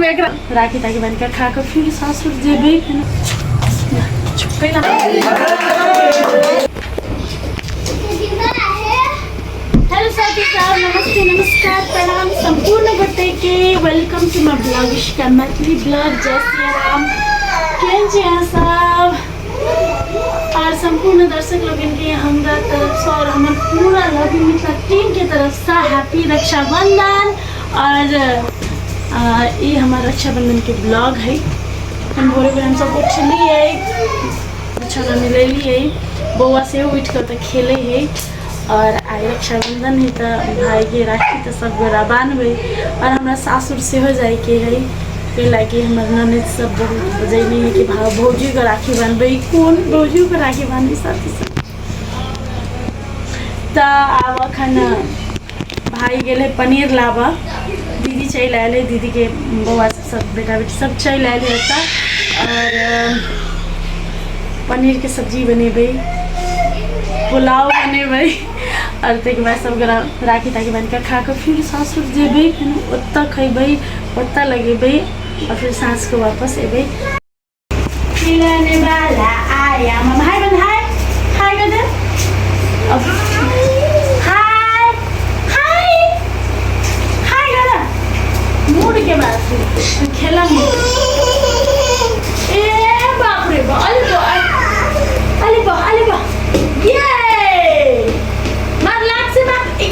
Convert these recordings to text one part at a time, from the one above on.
में एकरा राखी ताकि बांध के खा के फिर सासुर जेबै। कैला। हेलो साथी साहब, नमस्ते, नमस्कार, प्रणाम संपूर्ण गोटे के। Welcome to my blog Ishika Maithili blog. जय श्री राम। केहन छी अहाँ सब? और संपूर्ण दर्शक लोगन के हमरा तरफ से और हमर पूरा लव you Mithila team के तरफ से हैप्पी रक्षाबंधन। और ई हमर रक्षाबंधन के ब्लॉग है। हम भोरे भोरे हम सब उठलिए, बिछौना मिलेलिए, बौआ सेहो उठि कऽ तऽ खेलै है। और आइ रक्षाबंधन है तऽ भाईके राखी तऽ सब गोरा बान्हबै। और हमरा सासुर सेहो जाइके है, कैला कि हमर ननद सब बहुत बजैने है कि भाव भौजीके राखी बान्हबै। कोन भौजियोके राखी बान्हबै साथी सब? तऽ आब अखन भाई गेलै पनीर लाबऽ, दीदी चलि आयल है, दीदीके बौआ सब, सब बेटा बेटी सब चलि आयल है एतऽ। और पनीरके सब्जी बनेबै, पुलाव बनेबै और ताहिके बाद सब गोरा राखी ताखी बान्हि कऽ खा कऽ फिर सासुर जेबै, फेर ओतऽ खयबै, ओतऽ लगेबै और फिर साँझके वापस एबै। मिलने वाला आया। मम हाय बंद, हाय हाय कर दे अब, हाय हाय हाय कर। मूड के बात खेला। ए बाप रे बा, अरे बा, अरे बा, अरे बा, ये मार लात से मार, ये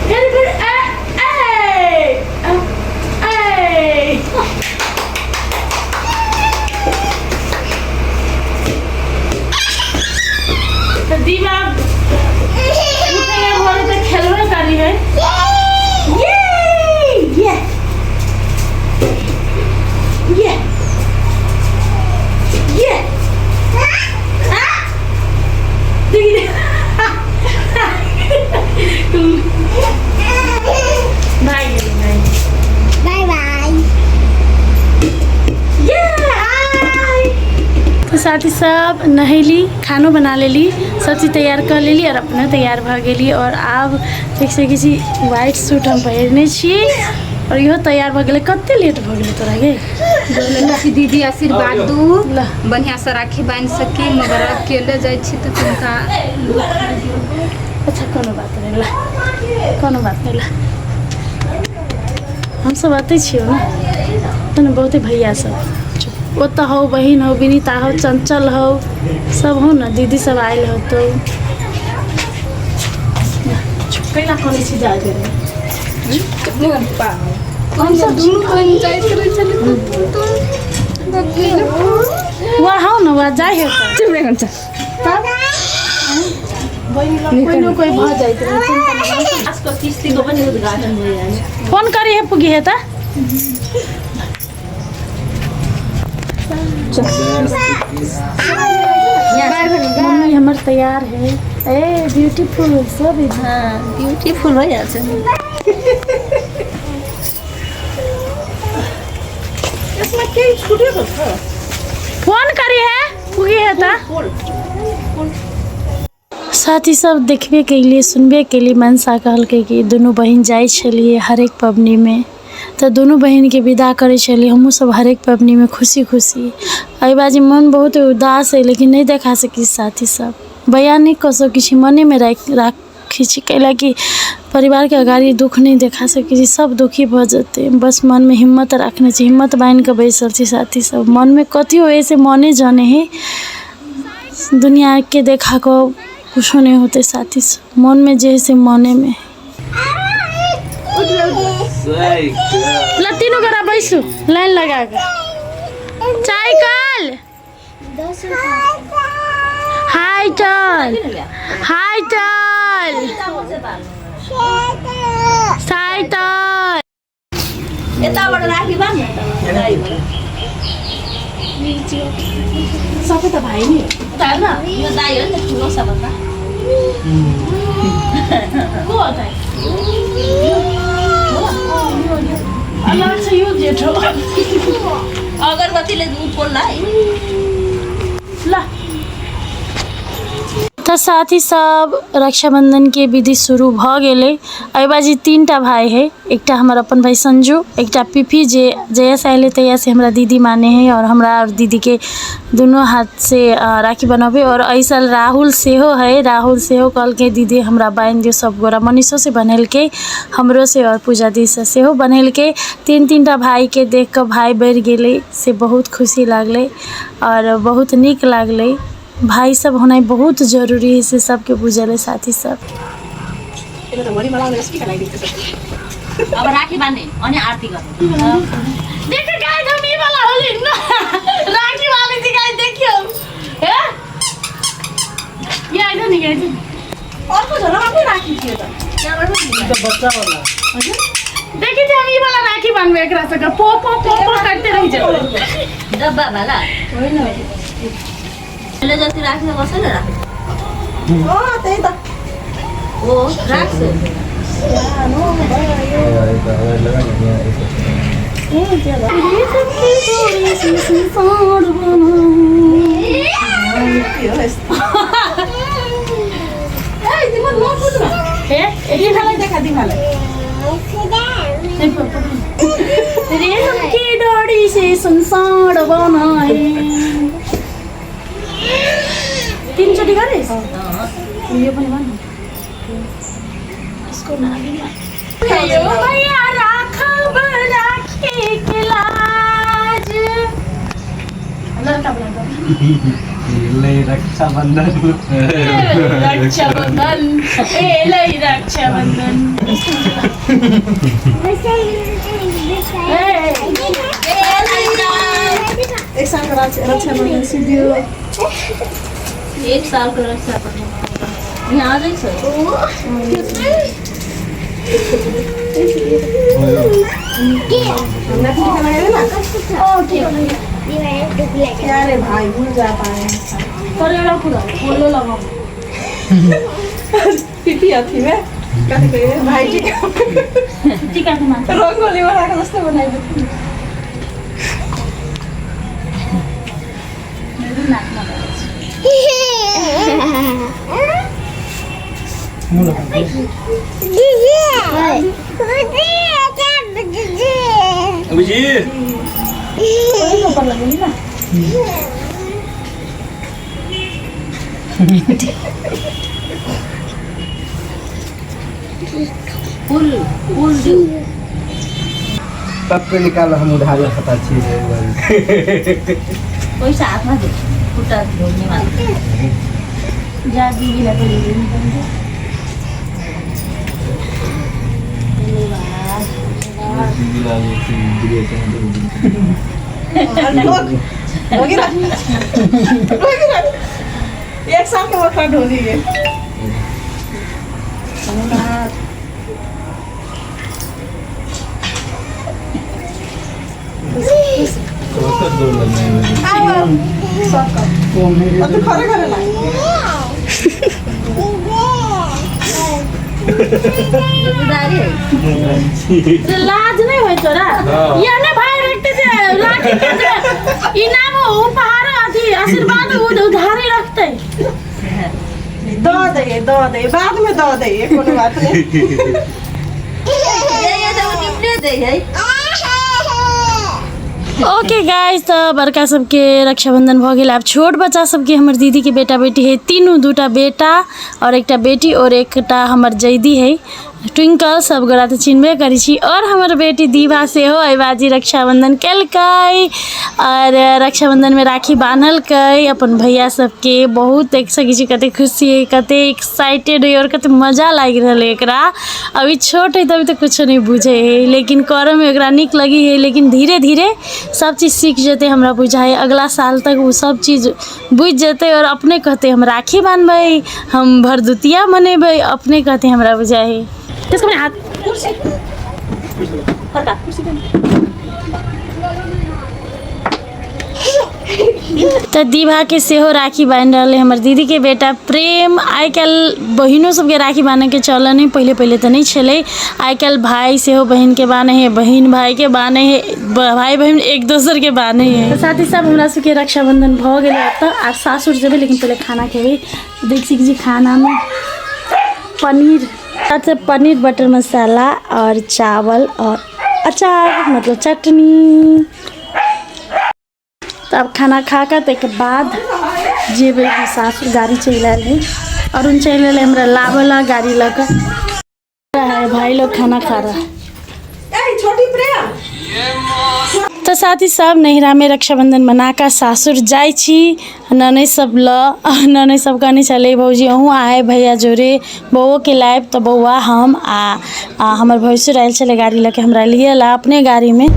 फिर फिर ए ए ए। तऽ दीवा उठे भोरे तऽ खेलबे करी है। ये ये ये ये देखी। भाई गेलै भाई। बाय बाय। ये हाय। तऽ साथी सब, नहेली, खानो बना लेली, सब चीज तैयार कऽ लेली और अपने तैयार भऽ गेली। और आब देख सकै छी, व्हाइट सूट हम पहिरने छी और इहो तैयार भऽ गेलै। कते लेट भऽ गेलै तोरा गे? छी दीदी, आशीर्वाद दू। ल। बढ़िया से राखी बांधि सकी, मगर अकेले जाइ छी तऽ तिनका। अच्छा, कोनो बात नहि ला, कोनो बात नहि ला। हमसब अतै छियौ ने तहन बहुते भैया सब ओतऽ हौ, बहिन हौ, विनीता हौ, चंचल हौ, सब हौ ने, दीदी सब आयल होतौ। कैला करै छी जा दे। हमसब दुनू बहिन जाइत रहै छलै तऽ वहाँ हौ ने, वहाँ जाइ है तऽ तब कोइ न कोइ भऽ जाइत रहै, चिन्ता नहि। फोन करी है, पुगी है तऽ। मम्मी हमर तैयार है। ए ब्यूटीफुल सब। हाँ, ब्यूटीफुल हो जाइ छै। यसमा केही छुटेको छ? फोन करी है, पुगी है तऽ। साथी सब, देखबे केलिए, सुनबे केलिए, मनसा कहलकै कि दुनू बहिन जाइ छलियै हरेक पबनीमे तऽ दुनू बहिनके विदा करै छलियै हमहूँ सब हरेक पबनीमे खुशी खुशी। एहि बाजी मन बहुत उदास हइ, लेकिन नहि देखा सकै छी। साथी सब, बयान नहि कऽ सकै छी, मनेमे राखि राखै छी, कैलाकि परिवारके अगाड़ी दुःख नहि देखा सकै छी, सब दुखी भऽ जेतै। बस मनमे हिम्मत राखने छी, हिम्मत बान्हिकऽ बैसल छी। साथी सब, मनमे कथी होइ हइ से मने जानै हइ। दुनिआके देखा कऽ कुछो नहि होतै। साथी सब, मनमे जे हइ से मनेमे। ल, तीनू गोरा बैसू लाइन लगा कऽ। साइकिल हाय, चल हाय, चल साइकिल। यताबाट राखी बाँध्न दाइ। सबै त भाइ नि त होइन? यो दाइ हो नि त ठुलो सबभन्दा। को हो दाइ? लाग्छ यो जेठो। अगरबत्तीले ऊ पोल्ला है। ल त। तऽ साथी सब रक्षाबंधनके विधि शुरू भऽ गेलै। एहि बाजी 3टा भाय है, एकटा हमर अपन भाय संजू, एकटा पीपी जे जहियासँ आयल है तहियासँ हमरा दीदी माने है आओर हमरा आओर दीदीके दुनू हाथसँ राखी बन्हबै। आओर एहि साल राहुल सेहो है, राहुल सेहो कहलकै दीदी हमरा बान्हि दियौ। सब गोरा मनीषोसँ बन्हेलकै, हमरोसँ आओर पूजा दीदीसँ सेहो बन्हेलकै। 3-3टा भायके देखिकऽ भाय बढ़ि गेलै, से बहुत खुशी लागलै आओर बहुत नीक लागलै। भाई सब होनाइ बहुत जरूरी है, से सबके बुझल है साथी सब। अब राखी बाँध्ने अनि आरती गर्ने। देखो गाइस, हम ई वाला होली ना राखी वाली थी गाइस, देखियो हे ये आइदो नि गाइस। अर्को झोलामा पनि राखी थियो त। बच्चा वाला देखी हम ई वाला राखी बांधबे एकरा सबके पो पो पो पो करते रहि जेबै। डब्बा वाला होइन, यसले जति राख्छ कसैले राख्छ? अँ त्यही त। हो, राख्छ। के हो यस्तो? ए तिम्रो नकुद न। हे। दिखालाई देखा, दिखालाई। रेशम की डोरी से संसार बनाए। तिनचोटि गरेस् यो पनि भन्नु। यसको नानीमा भैया राखब राखी के लाज लड़का बना। रक्षाबंधन, रक्षाबंधन ए लै रक्षाबंधन ए। एक सालको रक्षाबन्धन सिद्धियो। एक सालको रक्षाबन्धन यहाँ अझै छ। हामीलाई पनि टिका लगाइदेऊ न। प्यारे भाइ भूल जाता है। तर एउटा कुरा फुलो लगाऊ। पिपी अथीमा कति कहिले भाइ टिका टिकाको मान्छे रङ्गोली बनाएको जस्तो बनाइदियो। मेरो नाकमा लगाउँछु। अभिजीत ऊपर लगेली ना। फुल फुल दिउ। तब पे निकाल, हम उधारी खाता छी। पैसा हातमा दिउ, खुट्टा धोउने मात्र। जा, दिदीलाई पनि दिनु पर्छ। ढोगिराख, एक सालको बख्रा ढोगी। खरे खरे लाग्यो। उधारी है। लाज नहीं होय तोरा? ये ने भाई रखते थे राखी के इनाम उपहार अथी आशीर्वाद उधारी रखते। दऽ दै, दऽ दै, बादमे दऽ दै, कोनो बात नहि। ये त उ निम्ने दै है। ओके गाइस, तऽ बड़का सबके रक्षाबंधन भऽ गेल। आब छोट बच्चा सबके, हमर दीदीके बेटा बेटी है तीनू, दूटा बेटा और एकटा बेटी और एकटा हमर जैदी है ट्विंकल। सब गोरा तऽ चिन्हबे करै छी। और हमर बेटी दीवा सेहो एहि बाजी रक्षाबंधन केलकै और रक्षाबंधनमे राखी बान्हलकै अपन भैया सबके। बहुत देख सकै छी कते खुशी है, कते एक्साइटेड है और कते मजा लागि रहल है एकरा। अभी छोट है तभी तऽ कुछो नहि बुझै है, लेकिन करऽमे ओकरा नीक लगी है। लेकिन धीरे धीरे सब चीज सीख जेतै, हमरा बुझाइ अगला साल तक ओ सब चीज बुझि जेतै और अपने कहतै हम राखी बान्हबै, हम भरदुतिया मनेबै, अपने कहतै, हमरा बुझाइ है। त्यसको पनि हात फर्का। तऽ दीभाके सेहो राखी बान्हि रहल अइ हमर दीदीके बेटा प्रेम। आइ काल्हि बहिनो सबके राखी बान्हैके चलन अइ, पहिले पहिले तऽ नहि छलै। आइ काल्हि भाय सेहो बहिनके बान्है हइ, बहिन भायके बान्है हइ, भाय बहिन एक दोसरके बान्है हइ। साथ ही साथ हमरा सबके रक्षाबंधन भऽ गेलै। एतऽ आब सासुर जेबै, लेकिन पहिले खाना खेबै। देख सकै छी खानामे पनीर, अच्छा पनीर बटर मसाला और चावल और अचार, मतलब चटनी। तऽ आब खाना खा कऽ ताहिके बाद जेबै हम सासुर। गाड़ी चलि आयल है, अरुण चलि एलै हमरा लाबऽ ला गाड़ी लऽ कऽ है। भाई लोग खाना खा रहा है। छोटी प्रेम। तऽ साथ ही सब नैहरामे रक्षाबंधन मना कऽ सासुर जाइ छी ननैद सब लऽ। ननैद सब कहने छलै, भौजी अहूँ आए भैया जोरे, बौओके लायब। तऽ बौआ, हम आ हमर भैंसुर आयल छलै गाड़ी लऽ के हमरा लिए ला अपने गाड़ीमे।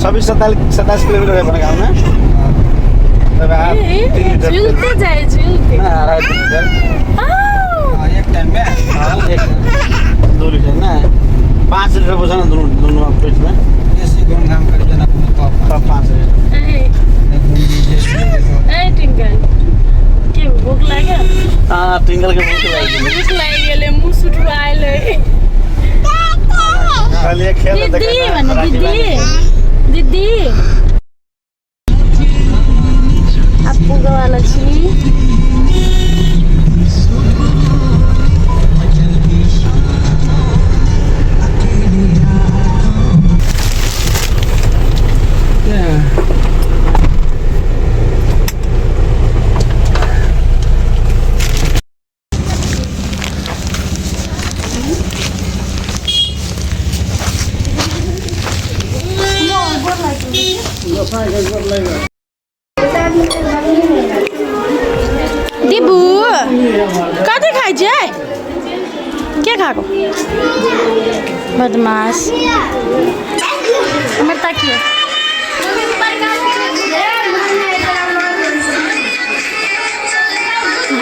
26 27 किलोमीटर है अपने गाँव में। तब आप 3 लीटर झूलते जाए झूलते। ना, 2.5 लीटर। हाँ, एक टाइम में। हाँ, एक 2 लीटर ना, 5 लीटर बोझा ना दोनों दोनों पेट में। बेसी घूमघाम करी जनकपुर तब। तब 5 लीटर। ए टिंकल के भूख लागल? हाँ, टिंगल के भूख लागि गेलै। भूख लागि गेलै, मुँह सुठुआयल है। कहलिए खेल। दीदी भने, दीदी दीदी। आब पुगवाला छी। दिबु, कथी खाइ छियै? के खाको बदमाश? हमर ताकिए।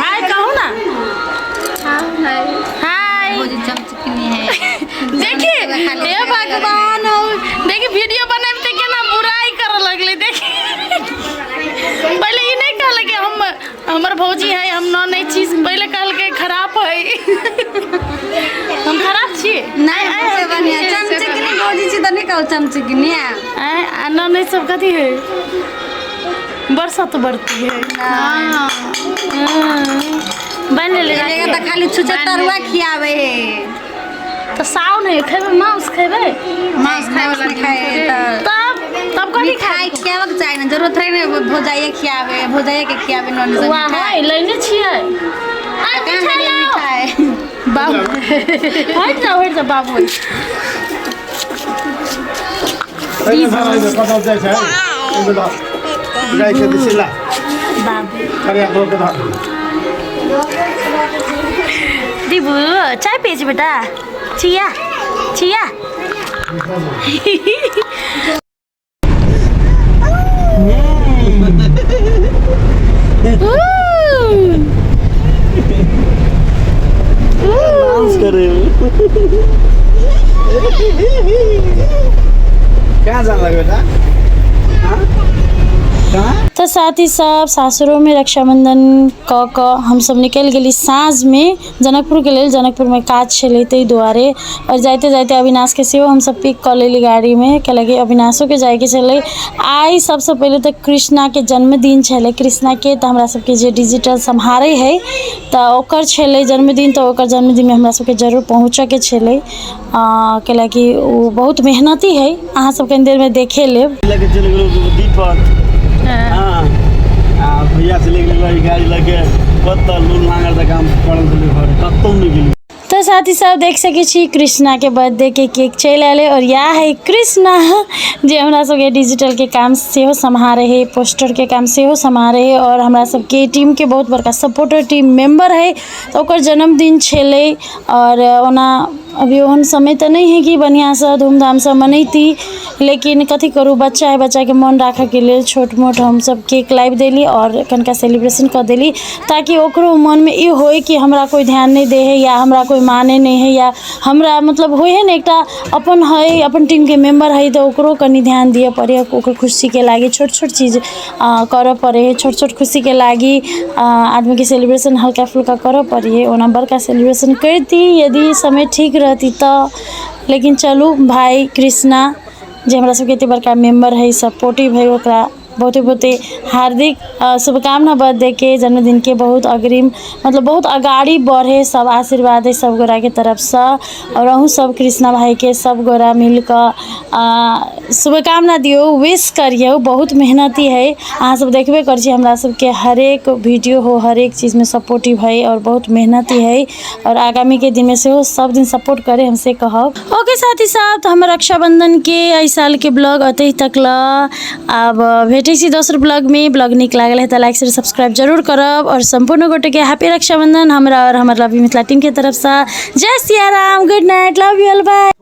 हाय कहू ना, हाय। चमचकनी है। देखिए, हे भगवान हो, देखिए वीडियो बनाबे तऽ केना बुराई करऽ लगलै। देखी, पहिले ई नहि कहलकै कि हम हमर भौजी है, हम न नहि छी। पहिले कहलकै खराब है। हम खराब छियै? नहीं, से बढ़िया चमचकनी भौजी छी तऽ नहि कहू चमचकनी। आँय, आ ननैद सब कथी है? बरसत बरती है। हाँ। बनि लेले एगो तऽ खाली छुछे तरुआ खियाबै है। तऽ साउन है, खेबै मांस? खेबै? मांस खाय वाला खाय तऽ तब तब कथी खाइ? मिठाई खियाबक चाही ने, जरूरत रहे ने भौजाइए खियाबे, भौजाइए के खियाबे नन सब। वाह मिठाई। है, लेने छियै। आय, कहाँ मिठाई गेलै लाओ। मिठाई? बाबू, हटि जाओ, हटि जाओ बाबू। कतऽ जाइ छै? जाइ छै दिसिला। बाबू। अरे धो के धर। दीबू, चाय पिए छी बेटा? चिया चिया। डांस करे। कहाँ जान लगे बेटा? हाँ, कहाँ? तऽ साथ ही सब सासुरोमे रक्षाबन्धन कऽ कऽ हमसब निकलि गेली साँझमे जनकपुरके लेल। जनकपुरमे काज छलै ताहि दुआरे। आओर जाइते जाइते अविनाशके सेहो हमसब पिक कऽ लेली गाड़ीमे, कैलाकि अविनाशोके जाइके छलै। आइ सबसँ पहिले तऽ कृष्णाके जन्मदिन छलै। कृष्णाके तऽ हमरा सबके जे डिजिटल सम्हारै हइ, तऽ ओकर छलै जन्मदिन। तऽ ओकर जन्मदिनमे हमरा सबके जरूर पहुँचऽके छलै, कैलाकि ओ बहुत मेहनती हइ। अहाँ सब कनि देरमे देखे लेब। लगे चलि गेलहुँ दीपक। हाँ, आ भैया चलि गेलै गाड़ी लगे कतऽ लून लांगर तक काम पड़ल छलै, घर कतहु नहि गेलियै। तऽ साथ ही साथ देख सकै छी कृष्णाके बर्थडे के केक चलि आयल आओर इएह है कृष्णा, जे हमरा सबके डिजिटलके काम सेहो सम्हारै है, पोस्टरके काम सेहो सम्हारै है आओर हमरा सबके टीमके बहुत बड़का सपोर्टर टीम मेम्बर है। तऽ ओकर जन्मदिन छलै आओर ओना अभी ओहन समय तऽ नहि हइ कि बढ़िआँसँ धूमधामसँ मनैती, लेकिन कथी करू, बच्चा हइ, बच्चाके मोन राखऽके लेल छोट मोट हमसब केक लाबि देली आओर कनिका सेलिब्रेशन कऽ देली, ताकि ओकरो मोनमे ई होइ कि हमरा कोइ ध्यान नहि दै हइ या हमरा कोइ मानै नहि हइ, या हमरा मतलब होइ हइ ने एकटा अपन हइ, अपन टीमके मेम्बर हइ, तऽ ओकरो कनि ध्यान दिअ पड़ै हइ। ओकर खुशीके लागि छोट छोट चीज करऽ पड़ै हइ। छोट छोट खुशीके लागि आदमीके सेलिब्रेशन हल्का फुल्का करऽ पड़ै हइ। ओना बड़का सेलिब्रेशन करिती यदि समय ठीक रहती तऽ, लेकिन चलू, भाय कृष्णा जे हमरा सबके एते बड़का मेम्बर हइ, सपोर्टिव हइ, ओकरा बहुते बहुते हार्दिक शुभकामना बर्थडेके, जन्मदिनके। बहुत अग्रिम, मतलब बहुत अगाड़ी बढ़े, सब आशीर्वाद हइ सब गोराके तरफसँ। आओर अहूँ सब कृष्णा भाइके सब गोरा मिलकऽ शुभकामना दियौ, विश करियौ। बहुत मेहनती हइ, अहाँ सब देखबे करै छी, हमरा सबके हरेक वीडियो हो, हरेक चीजमे सपोर्टिव हइ आओर बहुत मेहनती हइ, आओर आगामीके दिनमे सेहो सब दिन सपोर्ट करै, हम से कहब। ओके साथी सब, तऽ हमर रक्षाबंधनके एहि सालके ब्लॉग अतहि तक ल। आब भेटै छी दोसर ब्लॉगमे। ब्लॉग नीक लागल है तऽ लाइक, शेयर, सब्सक्राइब जरूर करब, आओर सम्पूर्ण गोटेके हैप्पी रक्षाबंधन हमरा आओर हमर लव you Mithila टीमके तरफसँ। जय Siyaram, good night, love you all, bye.